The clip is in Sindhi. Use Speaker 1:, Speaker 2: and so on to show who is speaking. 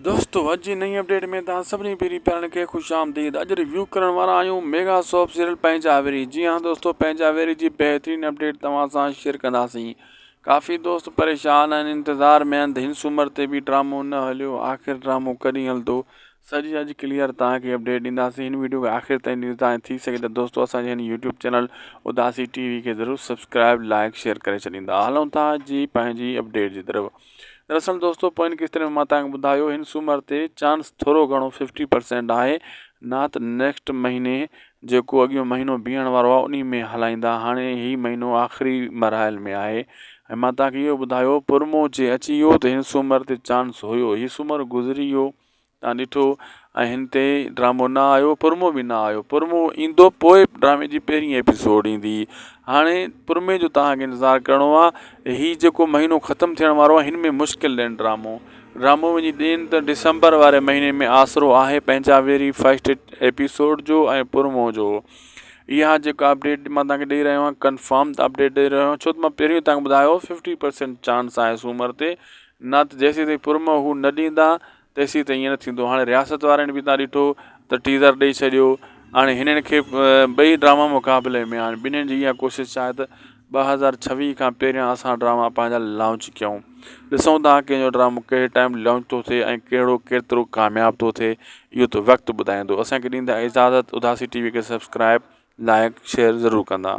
Speaker 1: دوستو اڄ جي نئين اپڊيٽ ۾ توهان سڀني پيري پيارن کي خوش آمديد اڄ ريويو ڪرڻ وارا آهيون ميگا سوپ سيريل پنهنجا ويري جي ها دوستو پنهنجا ويري جي بهترين اپڊيٽ توهان سان شيئر ڪنداسين ڪافي دوست پريشان آهن انتظار ۾ آهن هن سومر تي به ڊرامو نه هليو آخر ڊرامو ڪڏهن هلندو سڄي اڄ ڪليئر توهان کي اپڊيٽ ڏينداسين هن ويڊيو کي آخر تائين ڏسندا ۽ ٿي سگهي ته دوستو اسان جي هن يوٽيوب چينل اداسي ٽي وي کي ضرور سبسڪرائب لائڪ شيئر ڪري ڇڏيندا هلون ٿا جي پنهنجي اپڊيٽ جي طرف دراصل دوستو پوئين قسطن ۾ مان توهان کي ٻڌايو هن سومر تي چانس ٿورو گهڻو ففٽي پرسينٽ آهي نه ته نيڪسٽ مهيني جيڪو اڳيون مهينو بيهڻ وارو آهي انهي ۾ هلائيندا هاڻي هي مهينو آخري مراحل ۾ آهي ۽ مان توهان کي اهو ٻڌايو پرمو جي اچي ويو ته هن سومر تي چانس هيو هي سومر گذري ويو تان ڏٺو ۽ هن تي ڊرامو نه آيو پرمو به نه آيو پرمو ايندو پوء ڊرامي جي پهرين ايپيسوڊ ايندي هاڻي پرمي جو توهان کي انتظار ڪرڻو آ هي جيڪو مهينو ختم ٿيڻ وارو آ هن ۾ مشڪل ڏين ڊرامو ڊرامو وڃي ڏين ته ڊسمبر واري مهيني ۾ آسرو آهي پنهنجا ويري فرسٽ ايپيسوڊ جو ۽ پرمو جو اها جيڪا اپڊيٽ مان توهان کي ڏئي رهيو آهيان ڪنفرم اپڊيٽ ڏئي رهيو آهيان ڇو ته مان پهريون توهان کي ٻڌايو ففٽي پرسينٽ چانس آهي سومر تي نه ته جيسين تائين پرمو هو نه ڏيندا تيسين تائين ائين نه ٿيندو هاڻي رياست وارن به تان ڏٺو ته ٽيزر ڏئي ڇڏيو هاڻي هنن کي ٻئي ڊراما مقابلي ۾ آهن ٻنهين جي اها ڪوشش آهي ته 2026 کان پهريان اسان ڊراما پنهنجا لانچ ڪيون ڏسون ٿا ڪنهن جو ڊرامو ڪهڙي ٽائيم لانچ ٿو ٿئي ۽ ڪهڙو ڪيترو ڪامياب ٿو ٿئي اهو ته وقت ٻڌائيندو اسان کي ڏيندا اجازت اداسي ٽي وي کي سبسڪرائب لائڪ شيئر ضرور ڪندا.